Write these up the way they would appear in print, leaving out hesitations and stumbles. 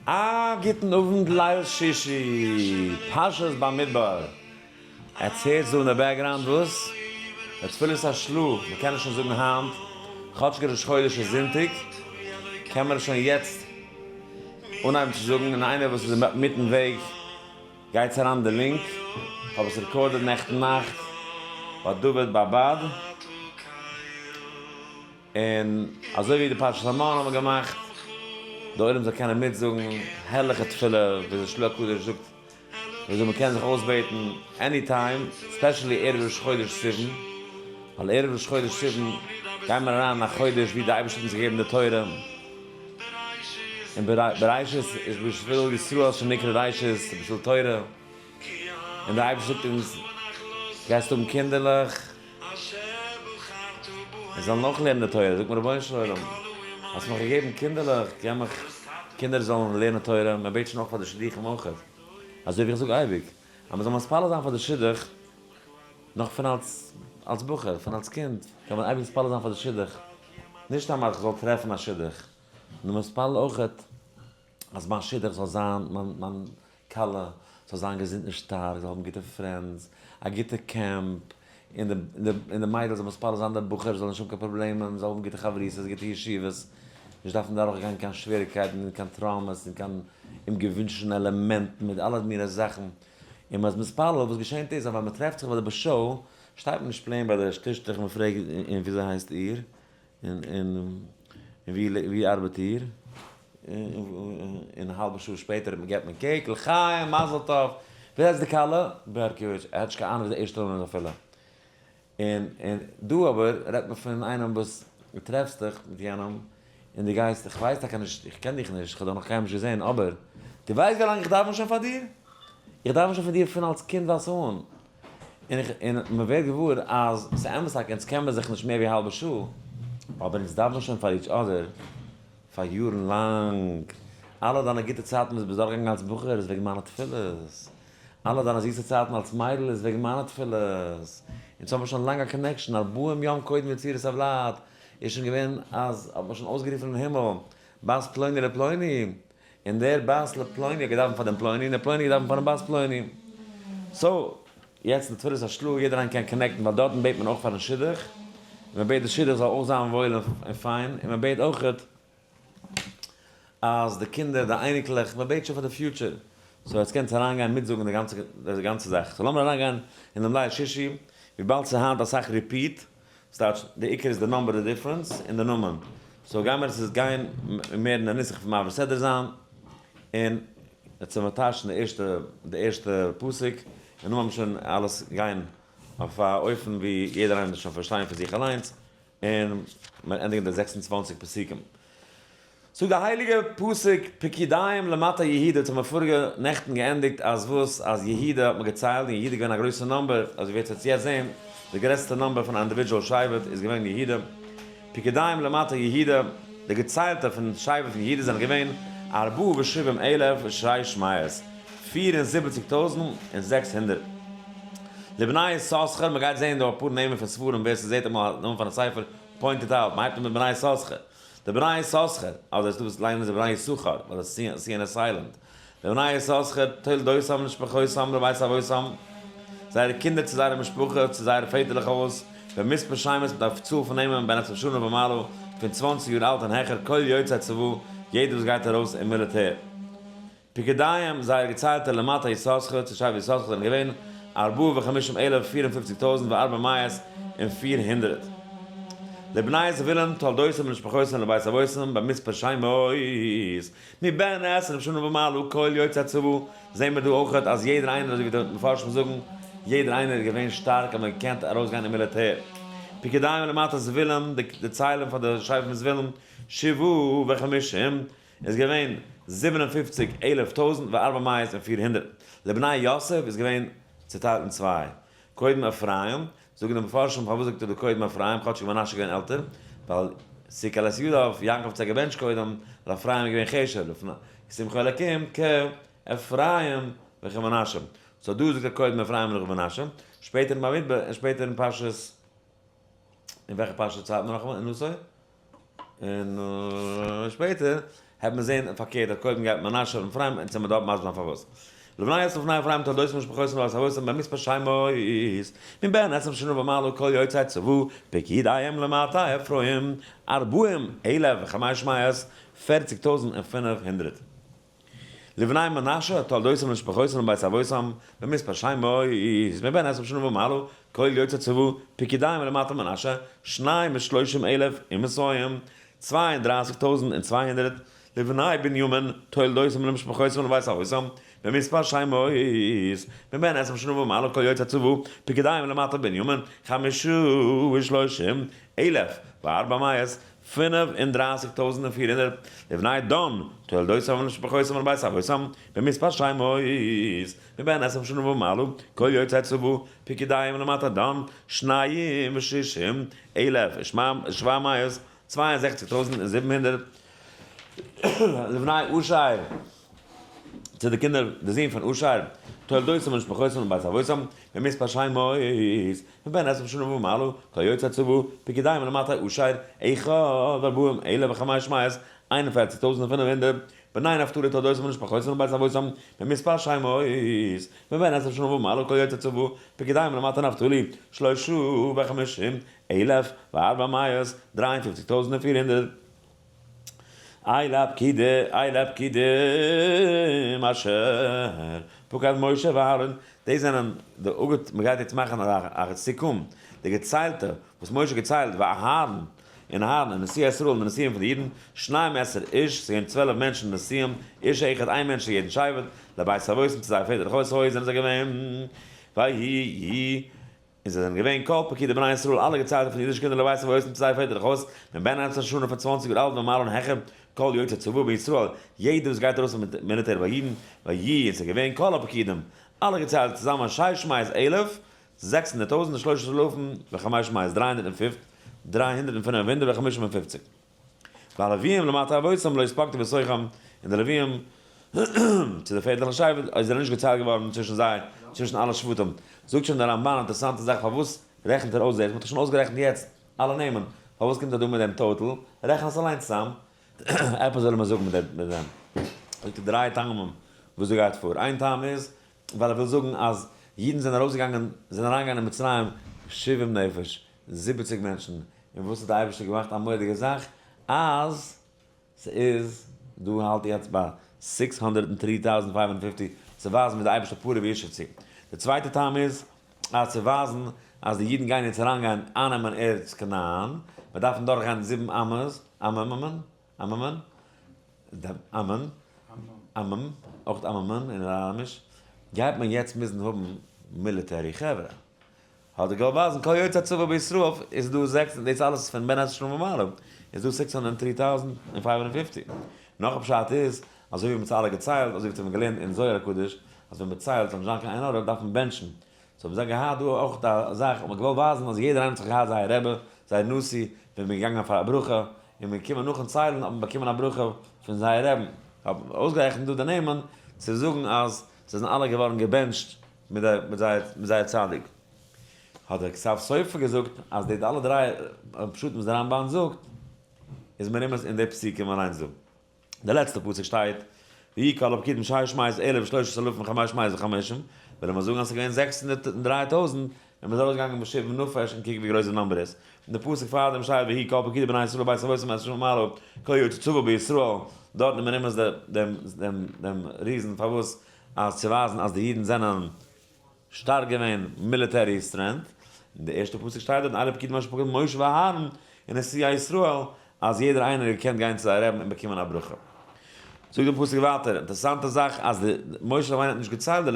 א גוטן אוונט ליל שישי, פרשת במדבר. עטס הערטס דא אין די background וואס? די תפילת השל"ה, מען קען עס שוין זאגן היינט, כאטשיג ראש חודש איז זונטאג, קען מען עס שוין יעצט אנהייבן צו זאגן, און איינער וואס איז אינמיטן וועג גייטס אריין אין די link, כ'האב עס recorded נעכטן נאכט ביי דוד באבאד. און אזוי ווי די פרשת המן האט מען געמאכט די עולם זאל קענען מיטזאגן הערליכע תפילה וויאזוי של"ה הקדוש זאגט וויאזוי מען קען זיך אויסבעטן any time especially ערב ראש חודש סיוון ווייל ערב ראש חודש סיוון גייען מיר אריין אין א חודש ווי די אייבערשטער האט אונז געגעבן די תורה און בראשית איז בשביל ישראל שנקרא ראשית בשביל תורה און די אייבערשטער זאגט אונז גייסט האבן קינדערלעך זיי זאלן אויך לערנען די תורה, זאגט מען רבונו של עולם, האסט מיך געגעבן קינדערלעך, געב מיך קינדער זאלן לערנען תורה, מען בעט שוין אויך פאר די שידוכים אויך, אזוי ווי איך זאג אייביג, אז מען זאל מתפלל זיין פאר די שידוך, נאך פון אלס אלס בחור, פון אלס קינד, קען מען אייביג מתפלל זיין פאר די שידוך, נישט סתם אז איך זאל טרעפן א שידוך, נאר מתפלל אויך אז מיין שידוך זאל זיין, מיין מיין כלה זאל זיין געזונט און שטארק, זאל האבן גוטע friends, א גוטע קעמפ, און די און די מיידל זאל מתפלל זיין די בחור זאל נישט האבן קיין פראבלעמען, זאל האבן גוטע חברותות, גוטע ישיבות, נישט דארפן דורך גיין קיין שוועריגקייטן און קיין traumas און קיין אומגעווינטשענע עלעמענטן מיט אלע מיני זאכן, און מען איז מתפלל, וואס געשענט איז אז ווען מען טרעפט זיך ביי די באשאו, שטייט מען נישט plain ביי די טישטעך און מען פרעגט און וויאזוי הייסט איר? און און ווי ארבעט איר? און א האלבע שעה שפעטער געבט מען cake, לחיים, מזל טוב, ווער איז די כלה? בערקאוויטש, ער האט נישט קיין אהנונג וואס די ערשטע נאמען איז אפילו. און און דא אבער רעדט מען פון איינעם וואס דו טרעפסט דיך מיט יענעם און דו גייסט, איך ווייס טאקע נישט, איך קען דיך נישט, איך האב דיך נאך קיינמאל נישט געזען, אבער דו ווייסט ווי לאנג איך דאווען שוין פאר דיר? איך דאווען שוין פאר דיר פון אלס קינדווייז אן. און איך און מען ווערט געוואר אז ס'אמת טאקע אונז קען מען זיך נישט מער ווי א האלבע שעה, אבער אונז דאווען שוין פאר each other פאר יארן לאנג, אלע דיינע גוטע צייטן וואס ביסט דורכגעגאנגען אלס בחור איז וועגן מיינע תפילות, אלע דיינע זיסע צייטן אלס מיידל איז וועגן מיינע תפילות, אונז האבן שוין לאנג א connection, ארבעים יום קודם יצירת הוולד איז שוין געווען אז האט מען שוין אויסגערופן אין הימל בת פלוני לפלוני, און דער בת לפלוני האט געדאווענט פאר דעם פלוני, און דער פלוני האט געדאווענט פארן בת פלוני. so, יעצט אין תפילת השל"ה, יעדער איינער קען connect ן, ווייל דארטן בעט מען אויך פארן שידוך, און מען בעט די שידוך זאל אויך זיין וואויל און פיין, און מען בעט אויך אז די קינדער, די אייניקלעך, מען בעט שוין פאר די future. so יעצט קענסטו אריינגיין מיטזאגן די גאנצע די גאנצע זאך. so לאמיר אריינגיין אין דעם ליל שישי, וויבאלד ס'איז היינט אסאך repeat, ס'טייטש די עיקר איז די number די difference און די נאמען. so גיימער עס איז גיין מער אין די נוסח פון מעביר סדרה זיין און יעצט וועלן מיר טייטשן די ערשטע די ערשטע פסוק און נאכדעם וועלן מיר שוין אלעס גיין אויף א אופן ווי יעדער איינער זאל שוין פארשטיין פון זיך אליינס און מיר ענדיגן די 26 פסוקים. זאגט די הייליגע פסוק פקודיהם למטה יהודה, האט מען פאריגע נעכטן געענדיגט אז וואס? אז יהודה האט מען געציילט און יהודה איז געווען א גרויסע number, אזוי ווי עטס וועט יעצט זען, די גרעסטע number פון א individual שבט איז געווען יהודה, פקודיהם למטה יהודה, די געציילטע פון שבט פון יהודה זענען געווען ארבעה ושבעים אלף ושש מאות, 74,600. לבני יששכר, מען גייט זען דא אפאר נעמען פון ספרים, ווער ס'זעט אמאל א נאמען פון א ספר point it out, מען הייבט אן מיט בני יששכר. די בני יששכר, אדער ס'דא וואס ליינען זיי בני יששכר, ווייל די סי ען איז silent. די בני יששכר, תולדותם למשפחותם לבית אבותם, זייערע קינדער צו זייערע משפחה, צו זייערע פעטערליכע הויז, במספר שמות מיט א צאל פון נעמען בן עשרים שנה ומעלה, פון צוואנציג יאר אלט און העכער, כל יוצאי צבא, יעדער וואס גייט ארויס אין מיליטער. פקודיהם, זייער געציילטע למטה יששכר, צו שבט יששכר זענען געווען, ארבעה וחמישים אלף, פיר און פופציג טויזנט, וארבע מאות, און 400. לבני זבולון, תולדותם למשפחותם לבית אבותם, במספר שמות, מבן עשרים שנה ומעלה, כל יוצאי צבא, זעהן מיר דא אויכעט אז יעדער איינער, אזוי ווי די מפרשים זאגן, יעדער איינער איז געווען שטארק אז מען האט געקענט ארויסגיין אין מיליטער. פקודיהם למטה זבולון, די ציילן פאר די שבט פון זבולון, שבעה וחמישים, איז געווען 57 אלף טויזנט וארבע מאות און 400. לבני יוסף איז געווען צוטיילט אין צוויי. קודם אפרים, זאגן די מפרשים פארוואס זאגט ער דא קודם אפרים כאטשיג מנשה איז געווען עלטער, ווייל שכל את ידיו, יעקב האט זיי געבענטשט קודם, ווייל אפרים איז געווען חשוב, לפני ישמחו אלקים כאפרים וכמנשה. so דא זאגט ער קודם אפרים נאך מנשה, שפעטער אין במדבר און שפעטער אין פרשת, אין וועלכע פרשה ציילט מען נאכאמאל? אין נשא? און שפעטער. העט מען זען פארקערט אז קודם גייט מנשה און אפרים און צו מען דארף מסביר זיין פארוואס. לבני יוסף לבני אפרים תולדותם ומשפחותם לבית אבותם במספר שמות מבן עשרים שנה ומעלה כל יוצאי צבא פקודיהם למטה אפרים ארבעים אלף וחמש מאות 40,500. לבני מנשה תולדותם ומשפחותם לבית אבותם במספר שמות מבן עשרים שנה ומעלה כל יוצאי צבא פקודיהם למטה מנשה 32,200 32,200. לבני בנימין תולדותם ומשפחותם לבית אבותם במספר שמות מבן עשרים שנה ומעלה כל יוצאי צבא פקודיהם למטה בנימין 35,400 35,400. לבני דן תולדותם ומשפחותם לבית אבותם במספר שמות מבן עשרים שנה ומעלה כל יוצאי צבא פקודיהם למטה דן 62,700 62,700. לבני אשר צו די קינדער, די זין פון אשר, תולדותם ומשפחותם לבית אבותם במספר שמות מבן עשרים שנה ומעלה כל יוצאי צבא פקודיהם למטה אשר 41,500 41,500. בני נפתלי תולדותם ומשפחותם לבית אבותם במספר שמות מבן עשרים שנה ומעלה כל יוצאי צבא פקודיהם למטה נפתלי 53,400 53,400. אלה הפקודי, אלה הפקודים אשר פקד משה ואהרן. די זענען די אגעט, מען גייט יעצט מאכן א סיכום, די געציילטע וואס משה געציילט ואהרן און אהרן און נשיאי ישראל און די נשיאים פון די אידן, 12 איש, ס'געווען 12 מענטשן נשיאים, איש אחד איין מענטש צו יעדן שבט, לבית אבותם צו זייער פעטער אבות היו זענען זיי געווען, ויהי און זיי זענען געווען כל פקודי בני ישראל אלע געציילטע פון די אידישע קינדער לבית אבותם צו זייער פעטער אבות, מבן עשרים שנה פון 20 יאר אלט ומעלה און העכער, כל יוצאי צבא בישראל, יעדער וואס גייט ארויס מיט מיליטער ביי אידן, ויהי און ס'איז געווען כל הפקודים, אלע געציילטע צוזאמען 600,000, 600,000, 3,500, 305, 355. והלוויים למטה אבותם לא התפקדו בתוכם, און די לוויים צו די פעטערליכע שבט, איז זענען נישט געציילט געווארן צווישן זיי, צווישן אלע שבטים. זאגט שוין דער רמב"ן, אינטערעסאנטע זאך, פארוואס רעכנט ער אויס דאס? מ'האט דאך שוין אויסגערעכנט יעצט אלע נעמען, פארוואס קומט ער דא מיט דעם total? רעכן עס אליין צוזאם. עפעס זאל ער מיר זאגן מיט דעם. זאגט ער דריי טעמים וואס דא גייט פאר. איין טעם איז, ווייל ער וויל זאגן אז אידן זענען ארויסגעגאנגען, זענען אריינגעגאנגען אין מצרים שבעים נפש, 70 מענטשן. און וואס האט דער אייבערשטער געמאכט א מורא'דיגע זאך, אז ס'איז דא האלט יעצט ביי 603,550, צו ווייזן ווי דער אייבערשטער פרה וישב צו. דער צווייטער טעם איז, אז צו ווייזן אז די אידן גייען יעצט אריינגיין אייננעמען ארץ כנען, מיר דארפן דורכגיין זיבן אמות, עמממ, עממ, עממ, עממ, אויך עממ אין אראמיש, גייט מען יעצט מוזן האבן military חברה. האט דער גאט ווייזן כל יוצאי צבא בישראל איז דא זעקס, דאס אלעס פון בן עשרים ומעלה, איז דא 603,550. נאך א פשט איז, אזוי ווי מ'האט אלע געציילט, אזוי ווי מ'האט געלערנט אין זוהר הקדוש, אז ווען מ'ציילט זאל נישט זיין קיין עין הרע, דארף מען בענטשן. so האבן זיי געהאט דא אויך א זאך, האט מען געוואלט ווייזן אז יעדער איינער האט זיך געהאט זייער רבי, זייער נשיא, ווען מ'איז געגאנגען פאר א ברכה, און מ'איז געקומען נאכן ציילן, האט מען באקומען א ברכה פון זייער רבין. האט מען אויסגערעכנט דא די נעמען, צו זאגן אז זיי זענען אלע געווארן געבענטשט מיט זייער צדיק. האט דער כתב סופר געזאגט אז די אלע דריי פשטים וואס דער רמב"ן זאגט איז מרומז אין די פסוקים אליינס דא. די לעצטע פסוק שטייט ויהי כל הפקודים 600,035 וחמישים, וויל מען זאגן אז ס'איז געווען 603,000, ווען מ'איז ארויסגעגאנגען בשבעים נפש און קוק ווי גרויס די number איז. און די פסוק פאר דעם שטייט ויהי כל פקודי בני ישראל לבית אבותם עשרים ומעלה כל יוצאי צבא בישראל, דארט איז מרומז דעם reason פארוואס אז צו ווייזן אז די אידן זענען שטארק געווען military strength. אין די ערשטע פסוק שטייט דארט אלה הפקודים אשר פקד משה ואהרן און נשיאי ישראל, אז יעדער איינער האט געקענט גיין צו זייער רבין און באקומען א ברכה. זאגט דער פסוק ווייטער, אינטערעסאנטע זאך אז די משה רבינו האט נישט געציילט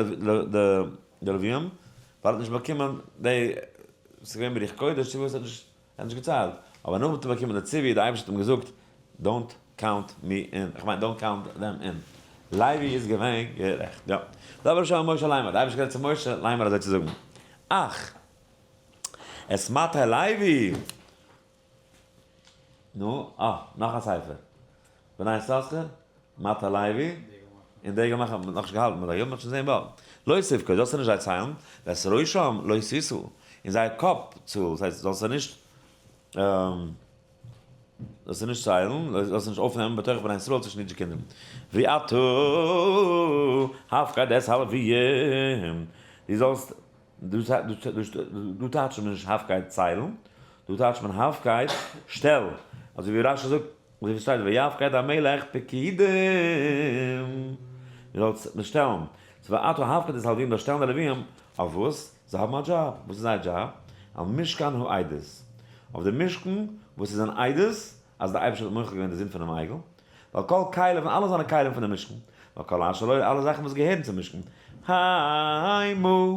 די לוויים, ווייל ער האט נישט באקומען די, ס'איז געווען ברוח קודש צו וואס, ער האט נישט געציילט, אבער נאכדעם האט ער באקומען די ציווי, די אייבערשטער האט אים געזאגט, don't count me in, איך מיין don't count them in. לוי איז געווען גערעכט, יא. דבר השם אל משה לאמר, די אייבערשטער האט גערעדט צו משה לאמר אזוי צו זאגן, אך, את מטה לוי, נו, אה, נאך א ספר. בני יששכר, מטה לוי, און דגל מחנה, מ'האט נאכנישט געהאלטן ביי דגל, מ'וועט שוין זען באלד. לא תפקוד, זאלסטו נישט זיי ציילן, ואת ראשם לא תשא, און זייער קאפ צאל, דאס הייסט, זאלסטו נישט. זאלסטו נישט ציילן, זאלסטו נישט אויפנעמען בתוך בני ישראל צווישן אידישע קינדער. ואתה הפקד את הלוויים, דו זאלסט, דא טייטשט מען נישט הפקד ציילן, דא טייטשט מען הפקד שטעל, אזוי ווי רשי זאגט, אזוי ווי ס'שטייט ויפקד המלך פקידים, מען זאל שטעלן, ס'איז ואתה הפקד את הלוויים, זאלסט שטעלן די לוויים, אויף וואס? זיי האבן א דזשאב, וואס איז זייער דזשאב? על משכן העדות, אויף די משכן וואס איז אן עדות אז דער אייבערשטער האט מוחל געווען די זינד פונעם עגל, ועל כל כליו און אלע זיינע כלים פונעם משכן, ועל כל אשר לו אלע זאכן וואס געהערן צום משכן, המה,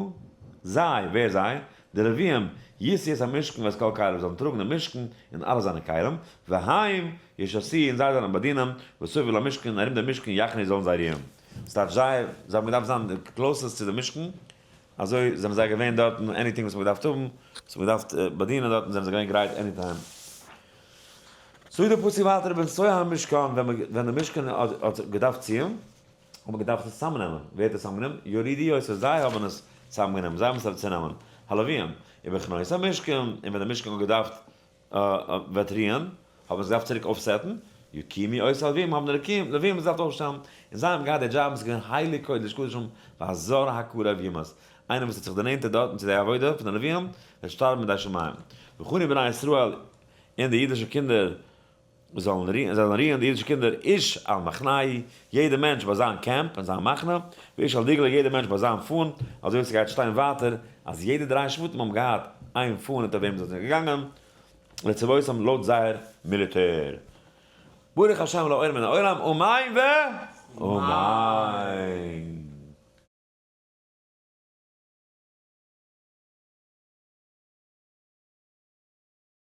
זיי, ווער זיי? די לוויים, ישאו את המשכן ואת כל כליו, זאלן טראגן דעם משכן און אלע זיינע כלים, והם ישרתו און זיי זאלן באדינען, וסביב למשכן און ארום דעם משכן יחנו זאלן זיי רוען. ס'טייטש זיי, זיי האבן געדארפט זיין די closest צו די משכן, אזוי זענען זיי געווען דארטן anything וואס מ'האט געדארפט האבן, וואס מ'האט געדארפט באדינען דארטן זענען זיי געווען גרייט anytime. זאגט דער פסוק ווייטער ובנסוע המשכן, ווען די משכן האט געדארפט ציען, האט מען געדארפט עס צוזאמנעמען, ווער האט עס צוזאמגענומען? יורידו אותו, זיי האבן עס צוזאמגענומען, זיי האבן עס צונעמען, הלוויים, ובחנות המשכן, און ווען די משכן האט געדארפט וועט רוען, האבן זיי געדארפט צוריק אויפ set ן, יקימו אותו הלוויים, האבן די לוויים עס געדארפט אויפשטעלן, און זיי האבן געהאט די דזשאב, עס איז געווען הייליג קודש קדשים, והזר הקרב יומת, איינער וואס האט זיך דערנענטערט דארטן צו די עבודה פון די לוויים, וועט שטארבן מידי שמים. וחנו בני ישראל, און די אידישע קינדער זאלן רוען, זיי זאלן רוען, די אידישע קינדער, איש על מחנהו, יעדער מענטש ביי זיין קעמפ, אין זיין מחנה, ואיש על דגלו, יעדער מענטש ביי זיין פאן, אזוי ווי ס'גייט שטיין ווייטער, אז יעדע דריי שבטים האבן געהאט איין פאן אונטער וועם זיי זענען געגאנגען, לצבאותם לויט זייער מיליטער. ברוך השם לעולם מן העולם, אמן ואמן.